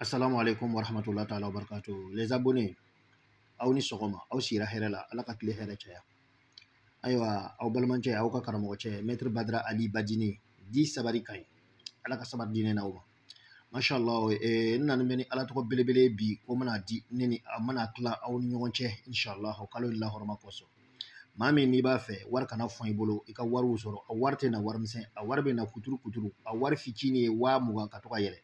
Assalamu alaikum warahmatullahi ta'ala wabarakatuh. Les abonnés, aw ni sɔgɔma, aw sira hɛrɛ la, Ala ka tile hɛrɛ caya. Ayiwa, aw balimacɛ, aw ka karamɔgɔ cɛ, Maître Badara Ali Badine, di sabari ka ɲi. Ala ka sabari di ne n'aw ma. Masha Allah, n nana bɛ ni Ala tɔgɔ belebele bi ko mana di ne ni a mana tila aw ni ɲɔgɔn cɛ, inshallah, kalo in lahɔrɔma kosɔn. Maa min n'i b'a fɛ wari kana fɔn i bolo, i ka wariw sɔrɔ, a wari tɛ na wari misɛn, a wari bɛ na kuturu kuturu, a wari fitinin ye 20,000 ka to ka yɛlɛ.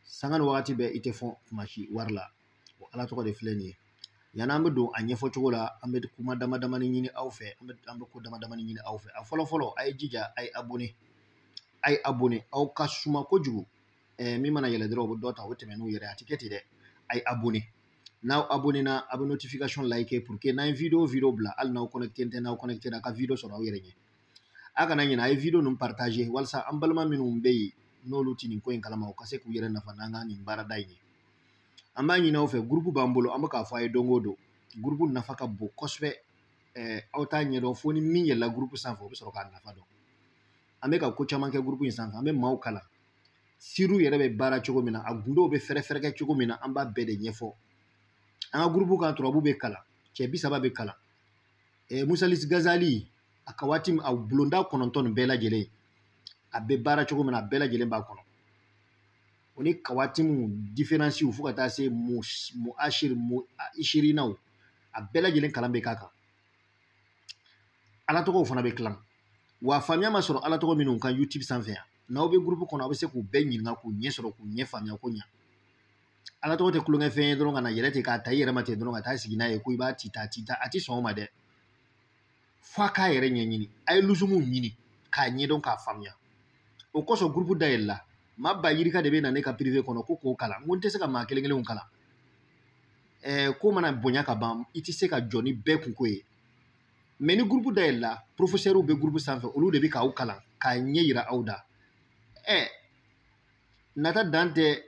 Sanga ni wagati bɛɛ i tɛ fɔn kuma si wari la. O Ala tɔgɔ de filɛ nin ye. Yanni an bɛ don a ɲɛfɔ cogo la, an bɛ kuma dama damani ɲini aw fɛ, an bɛ ko dama damani ɲini aw fɛ. A fɔlɔ fɔlɔ, a ye jija, a ye abonné, a ye abonné. Aw ka suma kojugu. Min mana yɛlɛ dɔrɔn, u bɛ dɔ ta, u bɛ tɛmɛ n'u yɛrɛ ye. A tɛ kɛ ten dɛ. A ye abonné. N'aw abonné na, a bɛ notification like pour que n'an ye vidéo bila, hali n'aw connecté tɛ, n'aw connecté a ka vidéo sɔrɔ aw yɛrɛ ɲɛ. A kana ɲinɛ, a ye vidéo ninnu partager walasa an balima minnu bɛ yen n'olu tɛ nin ko in kalama, u ka se k'u yɛrɛ nafa n'an ka nin baarada in ye. An b'a ɲini aw fɛ, groupe b'an bolo, an bɛ k'a fɔ a ye don o don, groupe nafa ka bon kosɛbɛ. Aw t'a ɲɛdɔn fo ni min yɛlɛla groupe sanfɛ, o bɛ sɔrɔ k'a nafa dɔn. An bɛ ka ko caman kɛ groupe in sanfɛ, an bɛ maaw kalan. Siriw yɛrɛ bɛ baara cogo min na, a gundow bɛ fɛrɛ kɛ cogo min na, an b'a bɛɛ de ɲɛfɔ. An ka groupe kan, turabu bɛ kalan, cɛ 30 bɛ kalan. Musalis Gazali, a ka waati a bulonda 9 nin bɛɛ lajɛlen, a bɛ baara cogo min na, a bɛɛ lajɛlen b'a kɔnɔ. O ni kawatimu différence fo ka taa se mu ashir mu ishirinaw, a bɛɛ lajɛlen kalan bɛ k'a kan. Ala tɔgɔw fana bɛ kilan. Wa faamuya ma sɔrɔ Ala tɔgɔ minnu kan YouTube sanfɛ yan, n'aw bɛ groupe kɔnɔ, aw bɛ se k'u bɛɛ ɲininka k'u ɲɛ sɔrɔ k'u ɲɛ faamuya ko ɲa. Ala tɔgɔ tɛ kulonkɛ fɛn ye dɔrɔn ka na yɛlɛ ten k'a ta i yɛrɛ ma ten dɔrɔn ka taa sigi n'a ye ko i b'a ti ta ti ta, a ti sɔn o ma dɛ. F'a k'a yɛrɛ ɲɛɲini, a ye lusumu ɲini k'a ɲɛdɔn k'a faamuya. O kosɔn groupe dayɛlɛla. Maa ba yirika de bɛ na ne ka privé kɔnɔ ko k'o kalan. N ko n tɛ se ka maa kelen kelenw kalan. Ko mana bonya ka ban, i tɛ se ka jɔ ni bɛɛ kunko ye. Mais ni groupe dayɛlɛla, professeur bɛ groupe sanfɛ, olu de bɛ k'aw kalan k'a ɲɛ yira aw da. Nata dan tɛ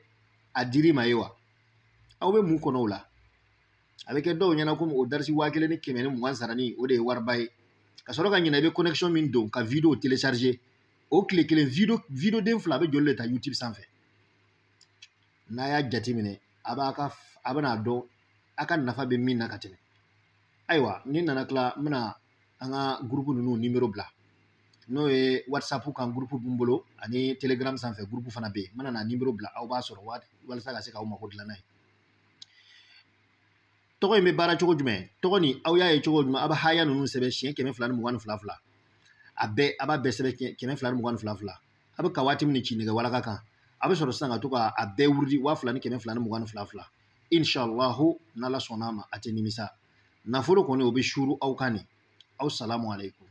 a dir'i ma ye wa? Aw bɛ mun kɔnɔ o la? A bɛ kɛ dɔw ɲɛna komi o darisi 1120 sarani, o de ye wariba ye. Ka sɔrɔ ka ɲinɛ, i bɛ connexion min don ka vidéo télécharger, o tile kelen vidéo den fila bɛ joli de ta YouTube sanfɛ. N'a y'a jateminɛ, a b'a ka a bɛna dɔn a ka nafa bɛ min na ka tɛmɛ. Ayiwa, ni nana tila, n bɛna an ka groupe ninnu numéro bila, n'o ye WhatsApp kan groupe b'u bolo ani Telegram sanfɛ groupe fana bɛ yen. N bɛna na numéro bila, aw b'a sɔrɔ walasa ka se k'aw mako dilan n'a ye. Tɔgɔ in bɛ baara cogo jumɛn? Tɔgɔ nin, aw y'a ye cogo jumɛn? A bɛ haya ninnu sɛbɛn siɲɛ 222 2, a bɛɛ a b'a bɛɛ sɛbɛn 222 2. A bɛ ka waati min ci nɛgɛ walaka kan, a bɛ sɔrɔ sisan ka to ka a bɛɛ wurudi 2222 2. Inshallahu, n'Ala sɔnna a ma, a tɛ nimisa. Nafolo kɔni, o bɛ suuru aw kan nin. Aw salamu aleykum.